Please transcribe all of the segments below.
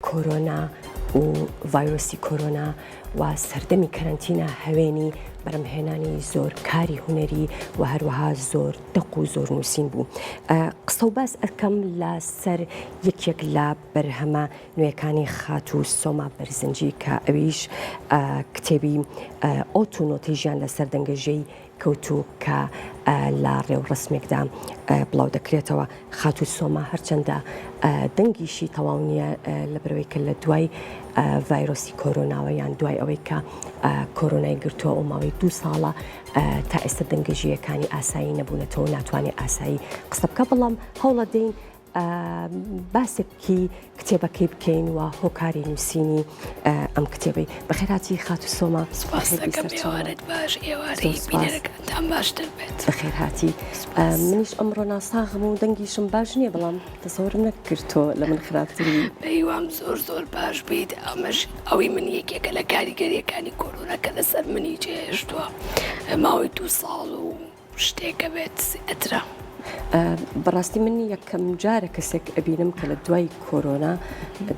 کۆرۆنا و ڤایرۆسی کۆرۆنا و سەردەمی کەرەنتینە هەوێنی بەرەمهێنانی زۆر کاری هونەری و هەروەها زۆر دەق و زۆر نووسین بوو. قسە و باس ئەکەم لە سەر یەکێک لە بەرهەمە نوێکانی خاتوو سۆما بەرزنجی کە ئەویش کتێبی ئۆت و نۆتەی ژیان لەسەر دەنگەژێی کەوتوو کە لە ڕێوڕەسمێکدا بڵاو دەکرێتەوە. خاتوو سۆما هەرچەندە دەنگیشی تەواو نییە لەبەرئەوەی کە لە دوای ڤایرۆسی کۆرۆناوە یان دوای ئەوەی کە کۆرۆنای گرتووە ئەو ماوەی دوو ساڵە تا ئێستا دەنگەژییەکانی ئاسایی نەبوونەتەوە و ناتوانێت ئاسایی قسە بکە بەڵام هەوڵەدەین باسێکی کتێبەکەی بکەین و هۆکاری نووسینی ئەم کتێبەی. بەخێرهاتی خاتوو سۆما. سوپاس دەکەم ئێوارەت باش ئێوارەی بینەرەکانتان باشتر بێت. بەخێرهاتی. منیش ئەمڕۆ ناساغم و دەنگیشم باش نییە بەڵام تەسەورم نەکرد تۆ لە من خراپتری. بەهیوام زۆر زۆر باش بیت ئەمەش ئەوەی من یەکێکە لە کاریگەریەکانی کۆرۆنا کە لەسەر منی جێهێشتووە ماوەی دوو ساڵ و شتێکە بێت ئەترا. بەڕاستی من یەکەم جارە کەسێک ئەبینم کە لە دوای کۆرۆنا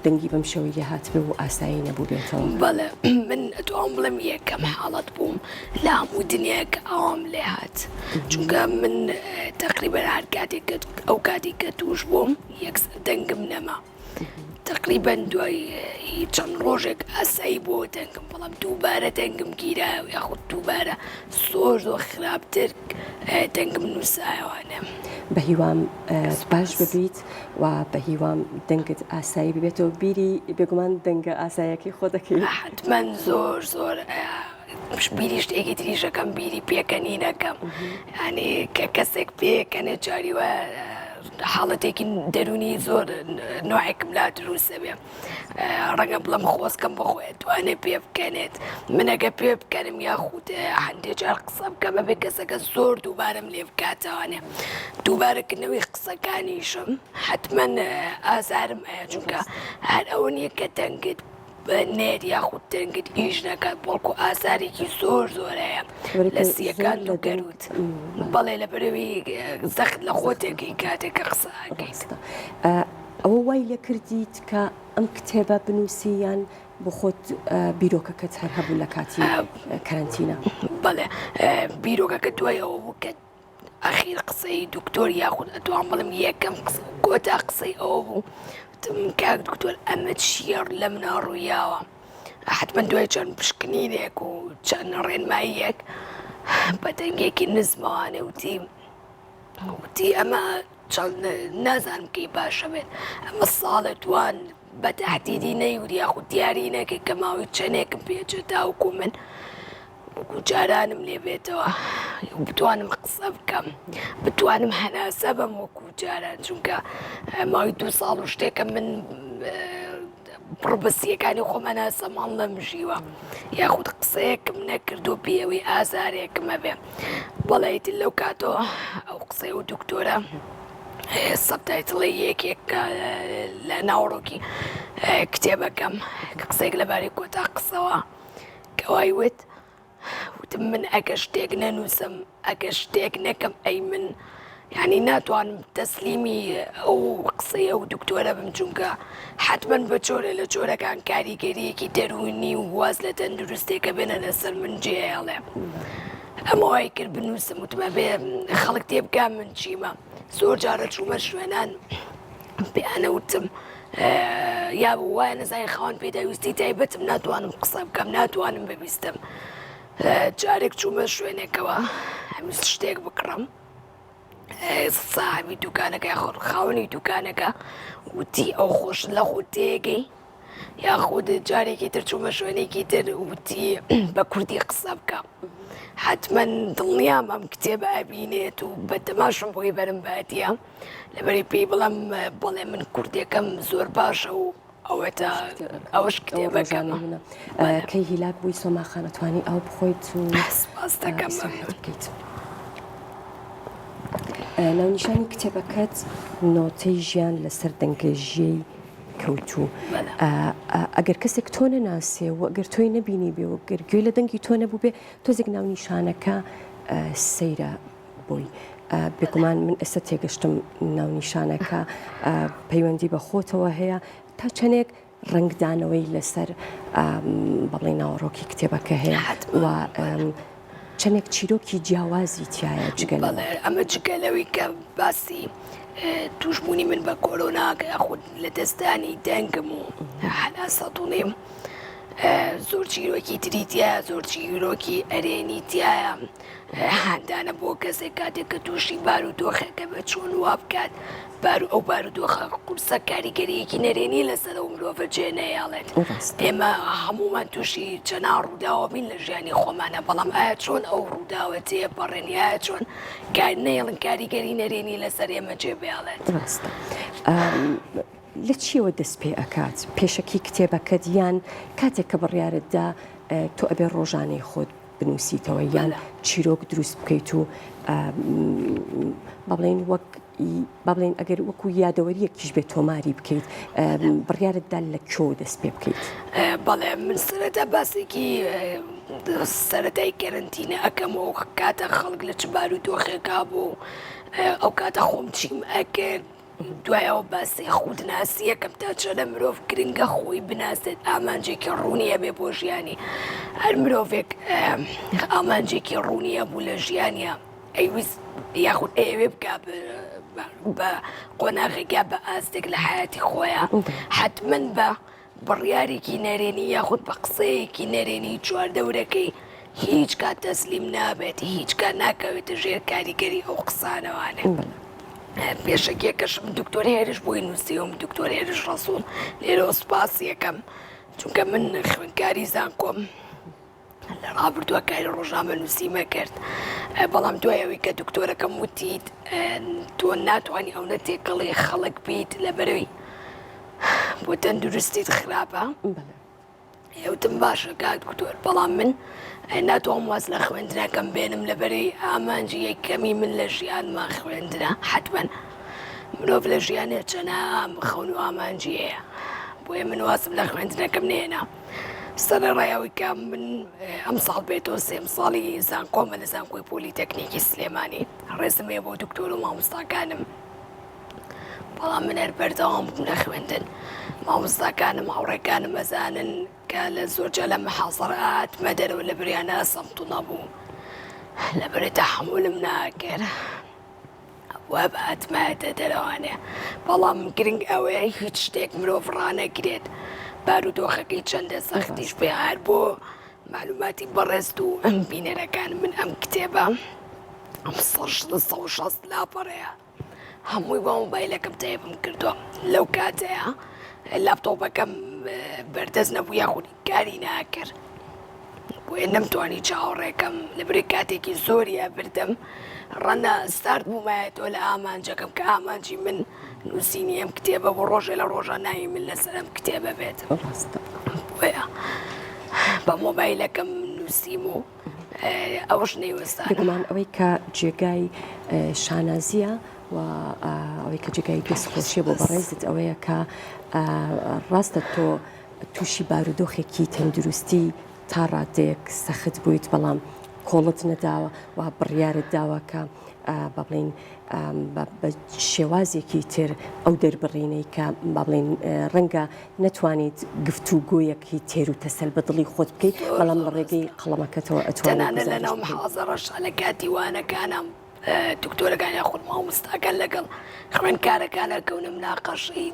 دەنگی بەم شێوەی لێ هاتبێ و ئاسایی نەبووبێتەوە. بەڵێ من ئەتوانم بڵێم یەکەم حاڵەت بووم لە هەموو دنیایەک کە ئاوام لێ هات چونکە من تەقریبەن هەر کاتێک کە ئەو کاتی کە تووش بووم یەکسەر دەنگم نەما. تەقریبەن دوای چەند ڕۆژێک ئاسایی بۆ دەنگم بەڵام دووبارە دەنگم گیرا یاخود دووبارە زۆر زۆر خراپتر دەنگم نووسایەوانە. بە هیوام باش ببیت و بە هیوام دەنگت ئاسایی ببێتەوە بیری بێگومان دەنگە ئاسایەکەی خۆ دەکەی. حەتمەن زۆر زۆر بیری شتێکی تریشەکەم بیری پێکەنینەکەم ینی کە کەسێک پێکەنێ جاری وایە حاڵەتێکی دەرونی زۆر نوعێکم لا دروستە بێ ڕەنگە بڵم خۆزکەم بە خۆی توانێ پێ بکەنێت منەگە پێ بکەنم یاخود هەندێک جار قسە بکەم بەبێ کەسەکە زۆر دووبارەم لێ بکاتەوانێ دووبارەکردنەوەی قسەکانیشم حتمما ئازارم هەیە چونکە هەر ئەوە نییە کە دەنگت نێت یاخود دەنگت ئیش نەکات بەڵکو ئازارێکی زۆر زۆر هەیە لە سیەکان و گەروت بەڵێ لە بەرەوی زەخت لە خۆتێکی کاتێک کە قسە ئەکەیت. ئەوە وای لێ کردیت کە ئەم کتێبە بنووسی یان بۆ خۆت بیرۆکەکەت هەر هەبوو لە کاتی کەرەنتینە؟ بەڵێ بیرۆکەکە دوای ئەوە بوو کە ئەخیر قسەی دکتۆر یاخود ئەتوان بڵێم یەکەم قسە و کۆتا قسەی ئەوە بوو وتم کاک دکتۆر ئەمە چییە لە منا ڕوویاوە حتمما دوای چەند پشکنینێک و چەند ڕێنماییەک بە دەنگێکی نزمەوانێ وتی وتی ئەمە چەند نازانم کەی باشە بێت ئەمە ساڵێ دوان بە تەحدیدی نەیوت یاخود دیاری نەکرد کە ماوەی چەندێکم پێچێت تاوەکو من وەکو جارانم لێ بێتەوە بتوانم قسە بکەم بتوانم هەناسە بەم وەکو جاران چونکە ماوەی دوو ساڵ و شتێکە من پڕبەسیەکانی خۆم هەناسە ماڵ نەمژیوە یاخود قسەیەکم نەکردو پێوەی ئازارێکم هەبێ بەڵێ ئیتر لەو کاتەوە ئەو قسەی و دکتۆرە subtitle ی یەکێک لە ناوەڕۆکی کتێبەکەم کە قسەیەک لەبارەی کۆتا قسەوە کە وای وت وتم من ئەگەر شتێک نەنووسم ئەگەر شتێک نەکەم ئەی من یعنی ناتوانم تەسلیمی ئەو قسەی ئەو دکتۆرە بم چونکە حتمما بە جۆرە لە جۆرەکان کاریگەریەکی دەروونی و واز لە تەندروستێکە بێنە لەسەر من جێڵێ ئەمە وای کرد بنووسم وتمە بێ خەڵک تێبگا من چیمە زۆر جارە چوومە شوێنان پێیانە وتم یا وایە نەزای خاوەن پێداویستی تایبەتم ناتوانم قسە بکەم ناتوانم ببیستم جارێک چوومە شوێنێکەوە هەمیست شتێک بکڕم ساحبی دوکانەکە خاوەنی دوکانەکە وتی ئەو خۆش لە خۆ تێگەی یاخود جارێکی تر چوومە شوێنێکی تر وتی بە کوردی قسە بکە حتمما دڵنیام ئەم کتێبە ئەبینێت و بە تەماشم بۆی بەرم باتیە لەبەری پێی بڵێم بەڵێ من کوردێکم زۆر باشە و ئەوەتا ئەوەش کتێبەکەمە. کەی هیلاک بووی سۆما خان ئەتوانی ئاو بخۆیت و سپاس دەکەم ئیسراحەت بکەیت. ناونیشانی کتێبەکەت نۆتەی ژیان لەسەر دەنگەژیەی کەوتوو. ئەگەر کەسێک تۆ نەناسێ و ئەگەر تۆی نەبینی بێ و گەر گوێی لە دەنگی تۆ نەبوو بێ تۆزێک ناونیشانەکە سەیرە بۆی. بێگومان من ئێستا تێگەشتم ناونیشانەکە پەیوەندی بە خۆتەوە هەیە تا چەندێک. ڕەنگدانەوەی لەسەر بەڵێ ناوەڕۆکی کتێبەکە هەیە و چەندێک چیرۆکی جیاوازی تایە جگە بەڵێ ئەمە جگە لەوەی کە باسی توشبوونی من بە کۆرۆنا یاخود لە دەستدانی دەنگم و حەناسەتوڵیم زۆر چیرۆکی تری تایە زۆر چیرۆکی ئەرێنی تایە هاندانە بۆ کەسێک کاتێک کە تووشی بارودۆخێکە بە چۆن وا بکات بار ئەو بارودۆخە قورسە کاریگەریەکی نەرێنی لەسەر ئەو مرۆڤە جێ نەیەڵێت ئێمە هەمومان تووشی چەنا ڕووداوە بین لە ژیانی خۆمانە بەڵام ئایا چۆن ئەو ڕووداوە تێپەڕێن ئایا چۆن کار نەیەڵن کاریگەری نەرێنی لەسەر ئێمە جێ بێڵێت ڕاستە لە چیەوە دەست پێ ئەکات پێشەکی کتێبەکەت یان کاتێک کە بڕیارت دا تۆ ئەبێ ڕۆژانەی خۆت بنووسیتەوە یان چیرۆک دروست بکەیت و با بڵێین وەک با بڵێین ئەگەر وەکو یادەوەریەکیش بێت تۆماری بکەیت بڕیارت دا لە کوێوە دەست پێ بکەیت؟ بەڵێ من سەرەتا باسێکی سەرەتای کەرەنتینە ئەکەم و کاتە خەڵک لە چ بارودۆخێکا بوو ئەو کاتە خۆم چیم ئەکرد دوای ئەوە باسی خودناسییەکەم تا چەندە مرۆڤ گرنگە خۆی بناسێت ئامانجێکی ڕوونی هەبێ بۆ ژیانی هەر مرۆڤێک ئامانجێکی ڕوونی هەبوو لە ژیانیا ئەیویست یاخود ئەیەوێ بکا بە قۆناغێک یا بە ئاستێک لە حیاتی خۆیان حتمما بە بڕیارێکی نەرێنی یاخود بە قسەیەکی نەرێنی چواردەورەکەی هیچ کات تەسلیم نابێت هیچ کات ناکەوێتە ژێر کاریگەری ئەو قسانەوانێ پێشەکیەکەشم دکتۆر هێرش بۆی نووسیوم دکتۆر هێرش ڕەسوڵ لێرەوە سوپاسی یەکەم چونکە من خوێندکاری زانکۆم لە ڕابردووە کاری ڕۆژنامەنووسیمە کرد بەڵام دوای ئەوەی کە دکتۆرەکەم وتیت تۆ ناتوانانی ئەو نە تێکەڵی خەڵک بیت لە بەرەوەی بۆ تەندروستیت خراپە وتم باشە کاک دکتۆر بەڵام من ناتوانم واز لە خوێندنەکەم بێنم لەبەرەی ئامانجی یەکەمی من لە ژیانما خوێندنە حتمما مرۆڤ لە ژیانێ چەنە خەون و ئامانجی هەیە بۆیە من وازم لە خوێندنەکەم نێنا سەرەڕای ئەوەی کە من ئەمساڵ بێتەوە سێم ساڵی زانکۆمە لە زانکۆی پۆلی تەکنیکی سلێمانی ڕێزم هەیە بۆ دکتۆر و مامۆستاکانم بەڵام من هەر بەردەوام بووم لە خوێندن مامۆستاکانم هاوڕێکانم ئەزانن کە لە زۆر جا لە محازەرە هاتمە دەرەوە لە بریانە سەمت و نەبوو لە بەرەی تەحەمولم ناکرد وا بهاتمایەتە دەرەوانێ بەڵام گرنگ ئەوەیە هیچ شتێک مرۆڤ ڕانەگرێت بارودۆخەکەی چەندە سەختیش بێ هەر بۆ معلوماتی بەڕێزت و ئەم بینەرەکان من ئەم کتێبە ئەم 160 لاپەڕەیە هەمووی بە مۆبایلەکەم تایپم کردووە لەو کاتەیە لاپتۆپەکەم بەردەست نەبوو یاخود کاری ناکرد بۆیە نەمتوانی چاوەڕێکەم لەبری کاتێکی زۆری ئەبردم ڕەنە سارد بوومایەتەوە لە ئامانجەکەم کە ئامانجی من نووسینی ئەم کتێبە بۆ ڕۆژێ لە ڕۆژە ناوی من لەسەر ئەم کتێبە بێت ڕاستە بۆیە بە مۆبایلەکەم نووسیم و ئەوەش نەیوەستان بێگومان ئەوەی کە جێگای شانازیە و ئەوەی کە جێگای دەستخۆشیە بۆ بەڕێزت ئەوەیە کە ڕاستە تۆ تووشی بارودۆخێکی تەندروستی تا ڕادەیەک سەخت بوویت بەڵام کۆڵت نەداوە و بڕیارت داوە کە با بڵێین بە شێوازێکی تر ئەو دەربڕینەی کە با بڵێین ڕەنگە نەتوانیت گفتوگۆیەکی تێر و تەسەل بە دڵی خۆت بکەیت بەڵام لە ڕێگەی قەڵەمەکەتەوە ئەتوانیت تەنانەت لەناو محازەڕەشا لە کاتی وانەکانم دکتۆرەکان یاخود مامۆستاکان لەگەڵ خوێندکارەکان ئەکەونە مناقەشەی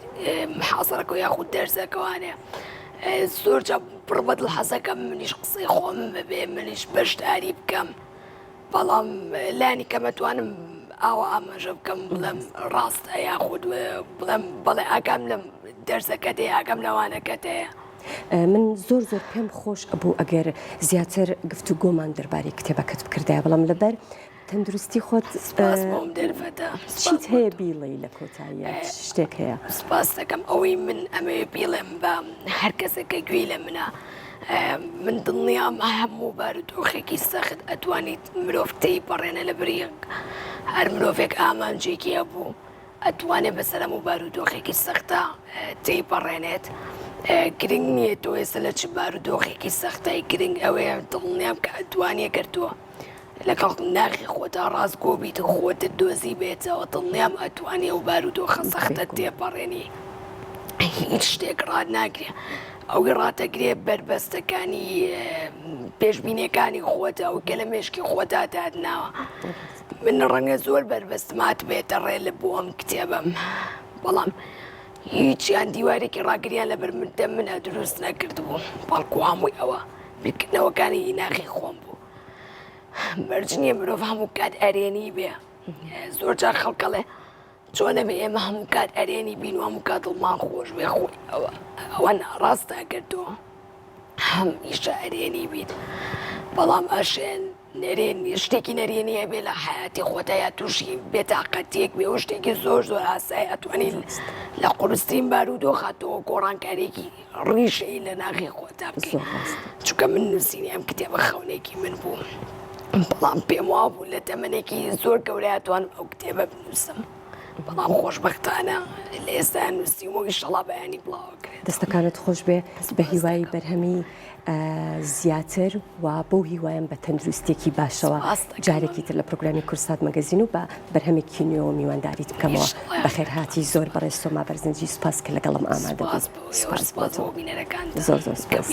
محازەرەکە یاخود دەرزەکەوانێ زۆر جا پڕ بەدڵ حەزەکەم منیش قسەی خۆم ببێ منیش بەشداری بکەم بەڵام لانی کەم ئەتوانم ئاوا ئاماژە بکەم بڵێم ڕاستە یاخود بڵێم بەڵێ ئاگام لەم دەرزەکەت هەیە ئاگام لەوانەکەت هەیە. من زۆر زۆر پێم خۆش ئەبوو ئەگەر زیاتر گفتوگۆمان دەربارەی کتێبەکەت بکردایە بەڵام لەبەر تەندروستی خۆت سپاس بۆ ئەم دەرفەتە چیت هەیە بیڵێی لە کۆتاییە شتێک هەیە؟ سپاس دەکەم ئەوەی من ئەمەوێ بیڵێم بە هەر کەسێک کە گوێی لە منە من دڵنیام هەموو بارودۆخێکی سەخت ئەتوانیت مرۆڤ تێیپەڕێنێ لە بریق هەر مرۆڤێک ئامانجێکی هەبوو ئەتوانێ بەسەر هەموو بارودۆخێکی سەختە تێیپەڕێنێت گرنگ نییە تۆ ئێستا لە چ بارودۆخێکی سەختای گرنگ ئەوەیە دڵنیام کە ئەتوانێ گەر تۆ لەگەڵ ناخی خۆتا ڕاستگۆ بیت و خۆتت دۆزی بێتەوە دڵنیام ئەتوانی ئەو بارودۆخە سەختە تێپەڕێنی. هیچ شتێک ڕات ناگرێ ئەوی ڕاتەگرێ بەربەستەکانی پێشبینیەکانی خۆتە ئەو کە لە مێشکی خۆتا دادناوە من ڕەنگە زۆر بەربەستم هاتبێتە ڕێ لە بۆ ئەم کتێبەم بەڵام هیچیان دیوارێکی ڕاگریان لەبەر دەم منە دروست نەکردبوو بەڵکو هەمووی ئەوە بیرکردنەوەکانی ناخی خۆم بوو مەرج نییە مرۆڤ هەموو کات ئەرێنی بێ زۆر جار خەڵکەڵێ چۆنە بێ ئێمە هەموو کات ئەرێنی بین و هەموو کات دڵمان خۆش بێ خۆی ئەوە ئەوە ناڕاستە ئەگەر تۆ هەمیشە ئەرێنی بیت بەڵام ئەشێن نەرێنی شتێکی نەرێنی هەبێ لە حیاتی خۆتا یا تووشی بێتاقەتیەک بێ و شتێکی زۆر زۆر ئاسای ئەتوانی لە قورسترین بارودۆخا تۆ گۆڕانکاریەکی ڕیشەی لە ناخی خۆتا بکەی چونکە من نووسینی ئەم کتێبە خەونێکی من بوو بەڵام پێم وا بوو لە تەمەنێکی زۆر گەورەیا توانم ئەو کتێبە بنووسم بەڵام خۆشبەختانە لە ئێستا نووسیومە و ئیشەڵا بەیانی بڵاوەکرێت. دەستەکانت خۆش بێ بە هیوای بەرهەمی زیاتر و بەو هیوایەم بە تەندروستیەکی باشەوە جارێکی تر لە پرۆگرامی کوردسات مەگەزین و بە بەرهەمێکی نوێوە میوانداریت بکەمەوە. بەخێرهاتی زۆر بەڕێز سۆما بەرزنجی سوپاس کە لەگەڵم ئامادە بوویت. سوپاس بۆ زۆر زۆر سوپاس.